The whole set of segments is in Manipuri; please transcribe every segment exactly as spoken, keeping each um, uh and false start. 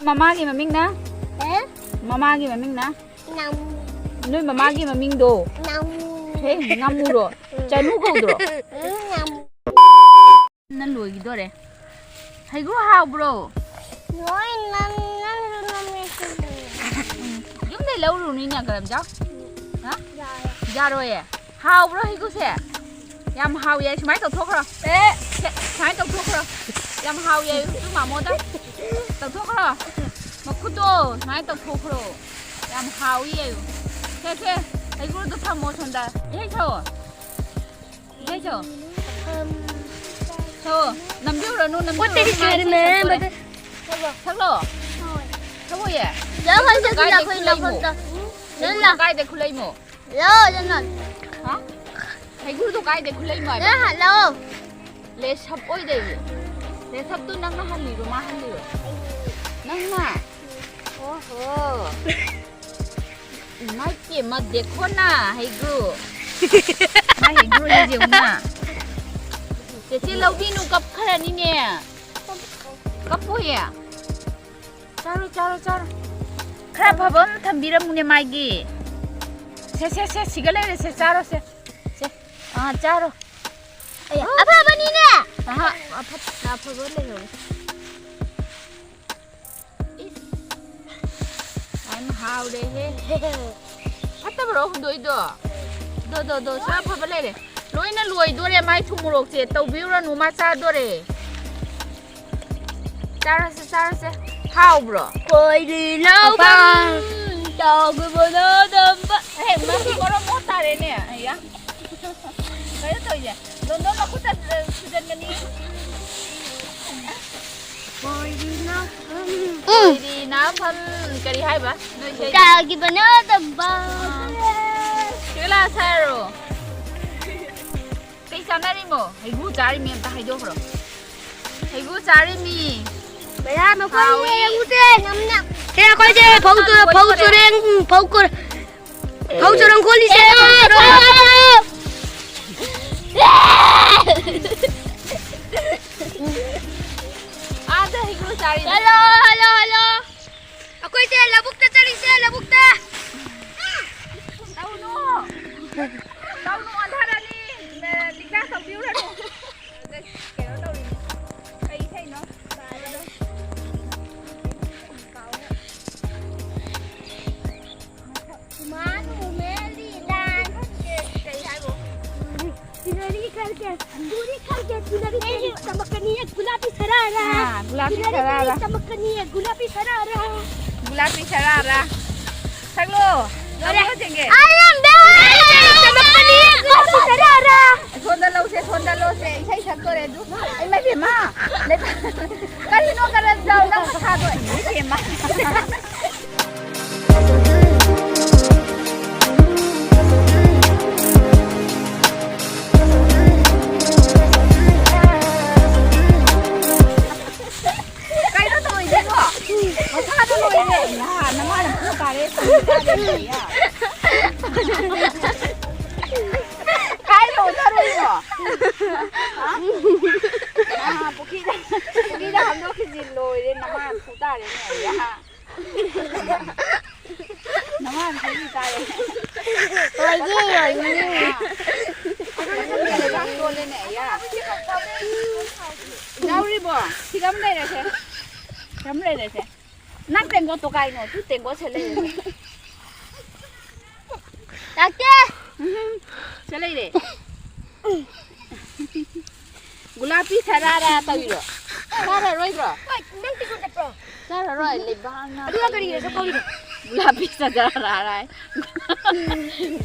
ꯃꯃꯥꯒꯤ ꯃꯃꯤꯡꯅ? ꯑꯦ? ꯃꯃꯥꯒꯤ ꯃꯃꯤꯡꯅ? ꯉꯥꯃꯨ꯫ ꯅꯣꯏ ꯃꯃꯥꯒꯤ ꯃꯃꯤꯡꯗꯣ? ꯉꯥꯃꯨ꯫ ꯍꯦ, ꯉꯥꯃꯨꯔꯣ? ꯆꯅꯨ ꯀꯧꯗ꯭ꯔꯣ? ꯎꯝ, ꯉꯥꯃꯨ꯫ ꯅꯪ ꯂꯣꯏꯈꯤꯗꯣꯔꯦ꯫ ꯍꯩꯒ꯭ꯔꯨ ꯍꯥꯎꯕ꯭ꯔꯣ? ꯂꯣꯏ ꯅꯝ-, ꯅꯪꯁꯨ ꯅꯝꯃꯦ ꯁꯤꯗꯤ꯫ ꯌꯨꯝꯗꯩ ꯂꯧꯔꯨꯅꯤꯅ ꯀꯔꯝꯖꯥꯎ? ꯍꯥ? ꯌꯥꯔꯣꯏ꯫ ꯌꯥꯔꯣꯏꯌꯦ? ꯍꯥꯎꯕ꯭ꯔꯣ ꯍꯩꯒ꯭ꯔꯨꯁꯦ? ꯌꯥꯝ ꯍꯥꯎꯏ ꯍꯥꯏ꯫ ꯁꯨꯃꯥꯏꯅ ꯇꯧꯊꯣꯛꯈ꯭ꯔꯣ꯫ ꯑꯦ! ꯁꯦ, ꯁꯨꯃꯥꯏꯅ ꯇꯧꯊꯣꯛꯈ꯭ꯔꯣ꯫ ꯌꯥꯝ ꯍꯥꯎꯏ ꯍꯥꯏ꯫ ꯇꯨ ꯃꯥꯃꯣꯗ ꯇꯧꯊꯣꯛꯈ꯭ꯔꯣ꯫ ꯃꯈꯨꯠꯇꯣ ꯁꯨꯃꯥꯏꯅ ꯇꯧꯊꯣꯛꯈ꯭ꯔꯣ꯫ ꯌꯥꯝ ꯍꯥꯎꯏ ꯍꯥꯏꯌꯨ꯫ ꯁꯦ, ꯁꯦ, ꯍꯩꯒ꯭ꯔꯨꯗꯣ ꯊꯝꯃꯣ ꯁꯣꯝꯗ꯫ ꯏꯁꯩ ꯁꯛꯑꯣ꯫ ꯏꯁꯩ ꯁꯛꯑꯣ꯫ ꯁꯛꯑꯣ꯫ ꯅꯝꯕꯤꯔꯨꯔꯅꯨ, ꯅꯝꯕꯤꯔꯨꯔꯅꯨ꯫ ꯃꯥꯏ ꯏꯁꯩ ꯁꯛꯇꯣꯔꯦ꯫ ꯁꯛꯂꯣ? ꯁꯛꯂꯣꯌꯦ? ꯌꯥꯎ, ꯍꯥꯏꯁꯦ ꯀꯥꯏꯗꯩ ꯂꯥꯛꯈꯣꯏ ꯈꯨꯂꯩꯃꯣ? ꯂꯥꯛꯈꯣꯏꯗ꯫ ꯅꯪ ꯂꯥꯛ- ꯀꯥꯏꯗꯩ ꯈꯨꯂꯩꯃꯣ? ꯂꯥꯛꯑꯣ, ꯅꯪ꯫ ꯍꯥ? ꯍꯩꯒ꯭ꯔꯨꯗꯣ ꯀꯥꯏꯗꯩ ꯈꯨꯂꯩꯅꯣ ꯍꯥꯏꯕ? ꯅꯪ ꯍꯜꯂꯛꯑꯣ꯫ ꯂꯦꯁꯞ ꯑꯣꯏꯗꯣꯏꯅꯦ꯫ ꯂꯦꯁꯞꯇꯨ ꯅꯪꯅ ꯍꯜꯂꯤꯔꯣ, ꯃꯥ ꯍꯜꯂꯤꯔꯣ? ꯅꯪꯅ? ꯑꯣꯍꯣ꯫ ꯏꯃꯥꯏ ꯄꯦꯝꯃ, ꯗꯦꯈꯣꯅ ꯍꯩꯒ꯭ꯔꯨ꯫ ꯃꯥ ꯍꯩꯒ꯭ꯔꯨ ꯌꯦꯡꯉꯨꯅ꯫ ꯆꯦꯆꯦ ꯂꯧꯕꯤꯅꯨ, ꯀꯞꯈ꯭ꯔꯅꯤꯅꯦ꯫ ꯀꯞꯄꯣꯏꯌꯦ꯫ ꯆꯥꯔꯣ, ꯆꯥꯔꯣ, ꯆꯥꯔꯣ꯫ ꯈꯔ ꯐꯕ ꯑꯃ ꯊꯝꯕꯤꯔꯝꯃꯨꯅꯦ ꯃꯥꯒꯤ꯫ ꯁꯦ, ꯁꯦ, ꯁꯦ, ꯁꯤꯒ ꯂꯩꯔꯦ, ꯁꯦ, ꯆꯥꯔꯣ, ꯁꯦ꯫ ꯁꯦ, ꯑꯥ, ꯆꯥꯔꯣ꯫ ꯑꯦ, ꯑꯐꯕꯅꯤꯅꯦ꯫ ꯑꯍꯥ, ꯑꯐꯠ-, ꯑꯐꯕ ꯂꯩꯍꯧꯔꯦ꯫ ꯏꯁ, ꯌꯥꯝ ꯍꯥꯎꯔꯦꯍꯦ꯫ ꯐꯠꯇꯕ꯭ꯔꯣ ꯍꯨꯟꯗꯣꯛꯏꯗꯣ? ꯗꯣ, ꯗꯣ, ꯗꯣ, ꯁꯥ ꯑꯐꯕ ꯂꯩꯔꯦ꯫ ꯂꯣꯏꯅ ꯂꯣꯏꯗꯣꯔꯦ, ꯃꯥꯏ ꯊꯨꯝ ꯃꯣꯔꯣꯛꯁꯦ꯫ ꯇꯧꯕꯤꯔꯨꯔꯅꯨ, ꯃꯥ ꯆꯥꯗꯣꯔꯦ꯫ ꯆꯥꯔꯁꯦ, ꯆꯥꯔꯁꯦ꯫ ꯍꯥꯎꯕ꯭ꯔꯣ? ꯈꯣꯏꯔꯤ ꯂꯧꯐꯝ ꯇꯧꯈꯤꯕꯅ ꯇꯝꯕ꯫ ꯍꯦ, ꯃꯁꯤ ꯃꯔꯝ ꯃꯣꯠ ꯇꯥꯔꯦꯅꯦ꯫ ꯑꯌꯥ꯫ ꯀꯩꯅꯣ ꯇꯧꯔꯤꯁꯦ? ꯗꯣꯟꯗꯣꯟ ꯃꯈꯨꯠꯇ, ꯑ, ꯁꯨꯖꯟꯒꯅꯤ꯫ ꯈꯣꯏꯔꯤ ꯂꯧꯐꯝ꯫ ꯎꯝ꯫ ꯈꯣꯏꯔꯤ ꯂꯧꯐꯝ ꯀꯔꯤ ꯍꯥꯏꯕ? ꯅꯣꯏ ꯏꯁꯩꯗꯣ? ꯇꯥꯈꯤꯕꯅ ꯇꯝꯕ꯫ ꯑꯥ꯫ ꯀꯩ ꯆꯥꯅꯔꯤꯃꯣ? ꯍꯩꯒ꯭ꯔꯨ ꯆꯥꯔꯤꯃꯤ ꯑꯝꯇ ꯍꯥꯏꯗꯣꯛꯈ꯭ꯔꯣ꯫ ꯍꯩꯒ꯭ꯔꯨ ꯆꯥꯔꯤꯃꯤ꯫ ꯃꯌꯥꯝ ꯑꯩꯈꯣꯏ ꯍꯥꯎꯏ꯫ ꯍꯩꯒ꯭ꯔꯨꯁꯦ ꯅꯝꯅ꯫ ꯁꯦ ꯑꯩꯈꯣꯏꯁꯦ ꯐꯧ ꯆ-, ꯐꯧ ꯆꯔꯦꯡ, ꯐꯧ ꯀ-, ꯐꯧ ꯆꯔꯣꯡ ꯈꯣꯜꯂꯤꯁꯦ, ꯐꯧ ꯆꯔꯣꯡ꯫ ꯑꯥꯗ ꯍꯩꯒ꯭ꯔꯨ ꯆꯥꯔꯤ꯫ Hello, hello, hello. ꯆꯨꯔꯤ ꯈꯪꯗꯦ, ꯆꯨꯅꯔꯤ ꯆꯨꯔꯤ ꯆꯃꯛꯀꯅꯤ, ꯒꯨꯂꯥꯕꯤ ꯁꯔꯥꯔꯥ꯫ ꯑꯥ, ꯒꯨꯂꯥꯕꯤ ꯆꯨꯅꯔꯤ ꯁꯔꯥꯔꯥ꯫ ꯆꯨꯔꯤ ꯆꯃꯛꯀꯅꯤ, ꯒꯨꯂꯥꯕꯤ ꯁꯔꯥꯔꯥ꯫ ꯒꯨꯂꯥꯕꯤ ꯁꯔꯥꯔꯥ꯫ ꯁꯛꯂꯣ꯫ ꯂꯣꯏꯔꯦ꯫ ꯂꯧꯔꯣ, ꯆꯦꯡꯒꯦ꯫ ꯑꯥꯏ ꯑꯦꯝ ꯕꯦꯛ꯫ ꯆꯃꯛꯀꯅꯤ, ꯒꯨꯂꯥꯕꯤ ꯁꯔꯥꯔꯥ꯫ ꯁꯣꯟꯗ ꯂꯧꯁꯦ, ꯁꯣꯟꯗ ꯂꯧꯁꯦ, ꯏꯁꯩ ꯁꯛꯇꯣꯔꯦ ꯑꯗꯨ꯫ ꯏꯃꯥ ꯏꯕꯦꯝꯃ꯫ ꯂꯩꯕꯥꯛ-, ꯀꯔꯤꯅꯣ, ꯀꯔꯟ ꯇꯧ, ꯅꯪ ꯅꯁꯥꯗꯣ꯫ ꯏꯃꯥ ꯏꯕꯦꯝꯃ꯫ ꯀꯩꯅꯣ ꯇꯧꯔꯤꯁꯤꯕꯣ? ꯃꯁꯥꯗ ꯂꯣꯏꯔꯦ꯫ ꯅꯍꯥ, ꯅꯃꯥꯅ ꯐꯨ ꯇꯥꯔꯦ, ꯐꯨ ꯇꯥꯔꯦ, ꯂꯩꯌꯥ꯫ ꯀꯥꯏ ꯂꯣꯏꯊꯔꯨꯏꯅꯣ? ꯍꯥ? ꯑꯥ, ꯄꯨꯈ꯭ꯔꯤꯗ, ꯄꯨꯈ꯭ꯔꯤꯗ ꯍꯥꯞꯇꯣꯛꯈꯤꯁꯤ, ꯂꯣꯏꯔꯦ, ꯅꯃꯥꯅ ꯐꯨ ꯇꯥꯔꯦꯅꯦ, ꯂꯩꯌꯥ꯫ ꯅꯃꯥꯅ ꯐꯨ ꯇꯥꯔꯦ꯫ ꯂꯣꯏꯔꯦ, ꯂꯣꯏꯔꯦ꯫ ꯂꯩꯕꯥꯛ ꯇꯣꯜꯂꯦꯅꯦ, ꯂꯩꯌꯥ꯫ ꯌꯥꯎꯔꯤꯕꯣ? ꯁꯤꯗ ꯑꯃ ꯂꯩꯔꯦꯁꯦ꯫ ꯁꯤꯗ ꯑꯃ ꯂꯩꯔꯦꯁꯦ꯫ ꯅꯪ ꯇꯦꯡꯀꯣꯠꯇꯣ ꯀꯥꯏꯅꯣ? ꯁꯤ ꯇꯦꯡꯀꯣꯠꯁꯦ ꯂꯩꯔꯦ꯫ ꯂꯥꯛꯇꯦ꯫ ꯎꯝ, ꯁꯤ ꯂꯩꯔꯦ꯫ ꯒꯨꯂꯥꯄꯤ ꯁꯔꯥꯔꯥ ꯇꯧꯔꯤꯔꯣ? ꯁꯔꯥꯔꯣꯏꯗ꯭ꯔꯣ? ꯍꯣꯏ, ꯅꯪ ꯇꯦꯡꯀꯣꯠ ꯆꯠꯄ꯭ꯔꯣ? ꯁꯔꯥꯔꯣꯏ, ꯂꯩꯕꯥꯛꯅ ꯑꯗꯨꯒ ꯀꯔꯤꯒꯤꯅꯣ ꯄꯩꯔꯦ꯫ ꯆꯠꯍꯧꯔꯤꯗꯣ? ꯒꯨꯂꯥꯄꯤ ꯁꯔꯥꯔꯥ ꯍꯥꯏ꯫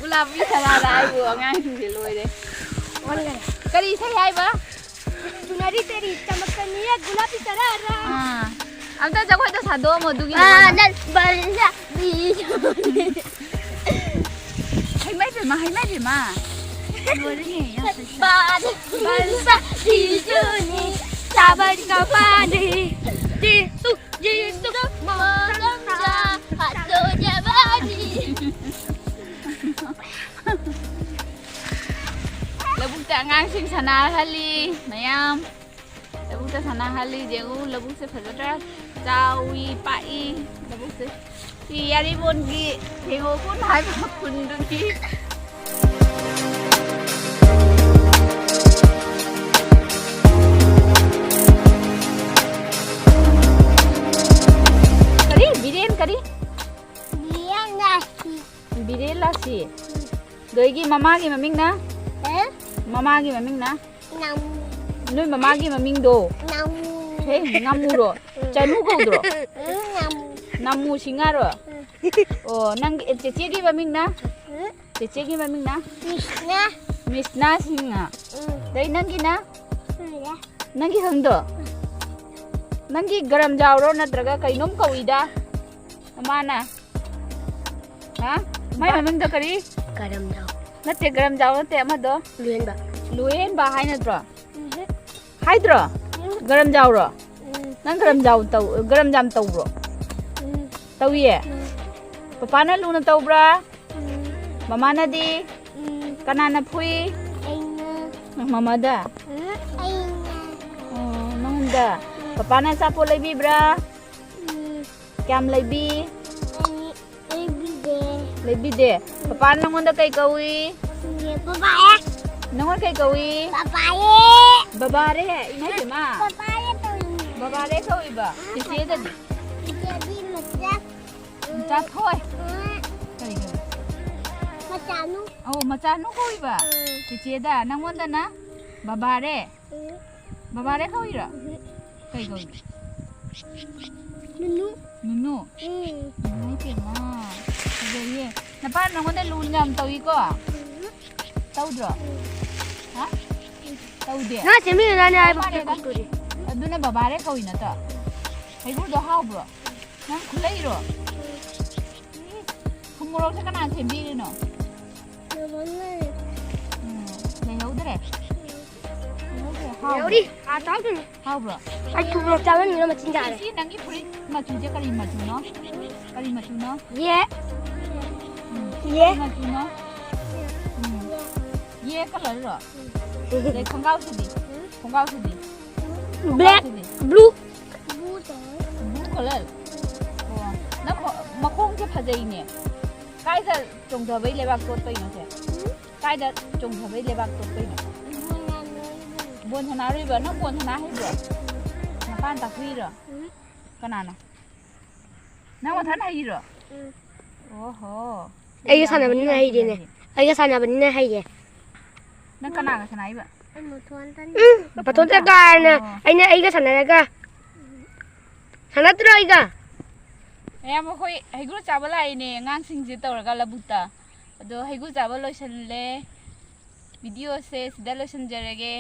ꯒꯨꯂꯥꯄꯤ ꯁꯔꯥꯔꯥ ꯍꯥꯏꯕꯨ ꯑꯉꯥꯡꯁꯤꯡꯁꯦ ꯂꯣꯏꯔꯦ꯫ ꯑꯣꯟꯈꯔꯦ꯫ ꯀꯔꯤ ꯏꯁꯩ ꯍꯥꯏꯕ? ꯆꯨꯅꯔꯤ ꯇꯦꯔꯤ ꯆꯃꯛꯀꯅꯤꯌꯦ ꯒꯨꯂꯥꯕꯤ ꯁꯔꯥꯔꯥ꯫ ꯑꯥ꯫ ꯑꯝꯇ ꯖꯒꯣꯏꯗꯣ ꯁꯥꯗꯣꯛꯑꯝꯃꯣ ꯑꯗꯨꯒꯤ ꯃꯃꯥꯡꯗ꯫ ꯕꯥꯂꯦꯟꯁꯥ ꯕꯤꯖꯨꯅꯤ꯫ ꯍꯩꯃꯥ ꯏꯕꯦꯝꯃ, ꯍꯩꯃꯥ ꯏꯕꯦꯝꯃ꯫ ꯂꯣꯏꯔꯦꯅꯦ, ꯌꯥꯝ ꯐꯖꯩ꯫ ꯕꯥꯂꯦꯟꯁꯥ ꯕꯤꯖꯨꯅꯤ꯫ ꯁꯥꯕꯔꯤ ꯀꯄꯥꯅꯤ꯫ ꯖꯤꯁꯨ, ꯖꯤꯁꯨ, ꯃꯣꯂꯝꯖꯥ, ꯍꯥꯇꯣ ꯖꯕꯥꯅꯤ꯫ ꯂꯧꯕꯨꯛꯇ ꯑꯉꯥꯡꯁꯤꯡ ꯁꯥꯟꯅꯍꯜꯂꯤ ꯃꯌꯥꯝ꯫ ꯂꯧꯕꯨꯛꯇ ꯁꯥꯟꯅꯍꯜꯂꯤ꯫ ꯌꯦꯡꯉꯨ, ꯂꯧꯕꯨꯛꯁꯦ ꯐꯖꯗ꯭ꯔꯥ? ꯆꯥꯎꯏ, ꯄꯥꯛꯏ ꯂꯧꯕꯨꯛꯁꯦ꯫ ꯁꯤ ꯌꯥꯔꯤꯕꯣꯟꯒꯤ ꯊꯦꯡꯒꯣꯛꯈꯨꯟ ꯍꯥꯏꯕ ꯈꯨꯟꯗꯨꯒꯤ꯫ ꯀꯔꯤ? ꯕꯤꯔꯦꯟ ꯀꯔꯤ? ꯕꯤꯔꯦꯟ ꯂꯥꯁꯤ꯫ ꯕꯤꯔꯦꯟ ꯂꯥꯁꯤ꯫ ꯑꯗꯒꯤ ꯃꯃꯥꯒꯤ ꯃꯃꯤꯡꯅ? ꯑꯦ? ꯃꯃꯥꯒꯤ ꯃꯃꯤꯡꯅ? ꯅꯣꯏ ꯃꯃꯥꯒꯤ ꯃꯃꯤꯡꯗꯣ? ꯍꯦ, ꯉꯥꯃꯨꯔꯣ? ꯆꯅꯨ ꯀꯧꯗ꯭ꯔꯣ? ꯅꯥꯃꯨ ꯁꯤꯡꯉꯥꯔꯣ? ꯑꯣ, ꯅꯪ ꯆꯦꯆꯦꯒꯤ ꯃꯃꯤꯡꯅ? ꯆꯦꯆꯦꯒꯤ ꯃꯃꯤꯡꯅ? ꯃꯤꯁꯅꯥ ꯁꯤꯡꯉꯥ꯫ ꯑꯗꯩ ꯅꯪꯒꯤꯅ? ꯅꯪꯒꯤ ꯍꯪꯗꯣ? ꯅꯪꯒꯤ ꯒꯔꯝ ꯖꯥꯎꯔꯣ ꯅꯠꯇ꯭ꯔꯒ ꯀꯩꯅꯣꯝ ꯀꯧꯏꯗ ꯃꯃꯥꯅ? ꯍꯥ? ꯃꯥꯏ ꯃꯃꯤꯡꯗꯣ ꯀꯔꯤ? ꯒꯔꯝ ꯖꯥꯎ꯫ ꯅꯠꯇꯦ, ꯒꯔꯝ ꯖꯥꯎ ꯅꯠꯇꯦ, ꯑꯃꯗꯣ꯫ ꯂꯨꯍꯦꯟꯕ꯫ ꯂꯨꯍꯦꯟꯕ ꯍꯥꯏ ꯅꯠꯇ꯭ꯔꯣ? ꯍꯥꯏꯗ꯭ꯔꯣ? ꯒꯔꯝ ꯖꯥꯎꯔꯣ? ꯅꯪ ꯒꯔꯝ ꯖꯥꯎ ꯇꯧ-, ꯒꯔꯝ ꯖꯥꯝ ꯇꯧꯕ꯭ꯔꯣ? ꯇꯧꯏꯌꯦ? ꯄꯄꯥꯅ ꯂꯨꯅ ꯇꯧꯕ꯭ꯔꯥ? ꯃꯃꯥꯅꯗꯤ? ꯀꯅꯥꯅ ꯐꯨꯏ? ꯃꯃꯥꯗ? ꯑꯣ, ꯅꯪꯉꯣꯟꯗ? ꯄꯄꯥꯅ ꯑꯆꯥꯄꯣꯠ ꯂꯩꯕꯤꯕ꯭ꯔꯥ? ꯀꯌꯥꯝ ꯂꯩꯕꯤ? ꯂꯩꯕꯤꯗꯦ꯫ ꯂꯩꯕꯤꯗꯦ? ꯄꯄꯥꯅ ꯅꯪꯉꯣꯟꯗ ꯀꯩ ꯀꯧꯏ? ꯄꯄꯥꯌꯦ꯫ ꯅꯪꯉꯣꯟꯗ ꯀꯩ ꯀꯧꯏ? ꯄꯄꯥꯌꯦ꯫ ꯕꯕꯥꯔꯦ? ꯏꯃꯥ ꯏꯕꯦꯝꯃ꯫ ꯄꯄꯥꯌꯦ ꯀꯧꯏ꯫ ꯕꯕꯥꯔꯦ ꯀꯧꯏꯕ? ꯆꯤꯆꯦꯗꯗꯤ? ꯆꯤꯆꯦꯗꯤ ꯃꯆꯥ꯫ ꯃꯆꯥ ꯊꯣꯏ? ꯀꯔꯤ ꯀꯧꯏ? ꯃꯆꯥꯅꯨ꯫ ꯑꯧ, ꯃꯆꯥꯅꯨ ꯀꯧꯏꯕ? ꯆꯤꯆꯦꯗ꯫ ꯅꯪꯉꯣꯟꯗꯅ ꯕꯕꯥꯔꯦ? ꯕꯕꯥꯔꯦ ꯀꯧꯏꯔꯣ? ꯀꯩ ꯀꯧꯏ? ꯅꯨꯅꯨ꯫ ꯅꯨꯅꯨ? ꯎꯝ꯫ ꯏꯃꯥꯏ ꯄꯦꯝꯃ꯫ ꯐꯖꯩꯌꯦ꯫ ꯅꯄꯥ ꯅꯪꯉꯣꯟꯗ ꯂꯨꯅ ꯌꯥꯝ ꯇꯧꯏꯀꯣ? ꯎꯝ꯫ ꯇꯧꯗ꯭ꯔꯣ? ꯎꯝ꯫ ꯍꯥ? ꯇꯧꯗꯦ? ꯅꯪ ꯁꯦꯝꯕꯤꯌꯨ, ꯅꯪꯅꯦ ꯍꯥꯏꯕ ꯃꯥꯅꯦ, ꯄꯣꯠꯇꯨꯗꯤ꯫ ꯑꯗꯨꯅ ꯕꯕꯥꯔꯦ ꯀꯧꯏ ꯅꯠꯇ꯭ꯔꯣ? ꯍꯩꯒ꯭ꯔꯨꯗꯣ ꯍꯥꯎꯕ꯭ꯔꯣ? ꯅꯪ ꯈꯨꯜꯂꯛꯏꯔꯣ? ꯎꯝ꯫ ꯏ, ꯊꯨꯝ ꯃꯣꯔꯣꯛꯁꯦ ꯀꯅꯥꯅ ꯁꯦꯝꯕꯤꯔꯤꯅꯣ? ꯎꯝ, ꯂꯩꯍꯧꯗ꯭ꯔꯦ? ꯂꯩꯍꯧꯗ꯭ꯔꯦ? ꯍꯥꯎꯕ꯭ꯔꯣ? ꯂꯩꯍꯧꯔꯤ꯫ ꯑꯥ, ꯆꯥꯎꯗꯣꯏꯅꯤ꯫ ꯍꯥꯎꯕ꯭ꯔꯣ? ꯑꯩ ꯊꯨꯝ ꯃꯣꯔꯣꯛ ꯆꯥꯃꯟꯗꯅ ꯃꯆꯤꯟ ꯀꯥꯔꯦ꯫ ꯁꯤ ꯅꯪꯒꯤ ꯐꯨꯔꯤꯠ ꯃꯆꯨꯁꯦ ꯀꯔꯤ ꯃꯆꯨꯅꯣ? ꯀꯔꯤ ꯃꯆꯨꯅꯣ? ꯌꯦ꯫ ꯎꯝ, ꯌꯦ꯫ ꯀꯔꯤ ꯃꯆꯨꯅꯣ? ꯎꯝ꯫ ꯌꯦ ꯀꯂꯔꯔꯣ? ꯎꯝ꯫ ꯑꯗꯩ ꯈꯣꯡꯒ꯭ꯔꯥꯎꯁꯤꯗꯤ? ꯎꯝ꯫ ꯈꯣꯡꯒ꯭ꯔꯥꯎꯁꯤꯗꯤ? ꯕ꯭ꯂꯦꯛ, ꯈꯣꯡꯒ꯭ꯔꯥꯎꯁꯤꯗꯤ? ꯕ꯭ꯂꯨ꯫ Blue colour? ꯑꯣ, ꯅꯪ ꯈꯣ-, ꯃꯈꯣꯡꯁꯦ ꯐꯖꯩꯅꯦ꯫ ꯀꯥꯏꯗ ꯆꯣꯡꯊꯕꯩ ꯂꯩꯕꯥꯛ ꯇꯣꯠꯄꯩꯅꯣ ꯁꯦ? ꯎꯝ꯫ ꯀꯥꯏꯗ ꯆꯣꯡꯊꯕꯩ ꯂꯩꯕꯥꯛ ꯇꯣꯠꯄꯩꯅꯣ? ꯕꯣꯜ ꯁꯥꯟꯅꯔꯨꯏꯕ? ꯅꯪ ꯕꯣꯜ ꯁꯥꯟꯅ ꯍꯩꯕ꯭ꯔꯣ? ꯅꯄꯥꯅ ꯇꯥꯛꯄꯤꯔꯣ? ꯎꯝ꯫ ꯀꯅꯥꯅ? ꯅꯪ ꯃꯊꯟ ꯍꯩꯔꯤꯔꯣ? ꯎꯝ꯫ ꯑꯣꯍꯣ꯫ ꯑꯩꯒ ꯌꯥꯝ ꯁꯥꯟꯅꯕꯅꯤꯅ ꯍꯩꯔꯦ ꯍꯩꯔꯦꯅꯦ꯫ ꯁꯤꯗꯗꯤ꯫ ꯑꯩꯒ ꯁꯥꯟꯅꯕꯅꯤꯅ ꯍꯩꯔꯦ꯫ ꯅꯪ ꯀꯅꯥꯒ ꯁꯥꯟꯅꯩꯕ? ꯎꯝ, ꯃꯊꯣꯟꯇ ꯀꯥꯏꯅ ꯑꯩꯅ ꯑꯩꯒ ꯁꯥꯟꯅꯔꯒ ꯁꯥꯟꯅꯗ꯭ꯔꯣ ꯑꯩꯒ? ꯃꯌꯥꯝ ꯑꯩꯈꯣꯏ ꯍꯩꯒ꯭ꯔꯨ ꯆꯥꯕ ꯂꯥꯛꯏꯅꯦ ꯑꯉꯥꯡꯁꯤꯡꯁꯦ ꯇꯧꯔꯒ ꯂꯧꯕꯨꯛꯇ꯫ ꯑꯗꯣ ꯍꯩꯒ꯭ꯔꯨ ꯆꯥꯕ ꯂꯣꯏꯁꯜꯂꯦ꯫ ꯚꯤꯗꯤꯑꯣꯁꯦ ꯁꯤꯗ ꯂꯣꯏꯁꯤꯟꯖꯔꯒꯦ꯫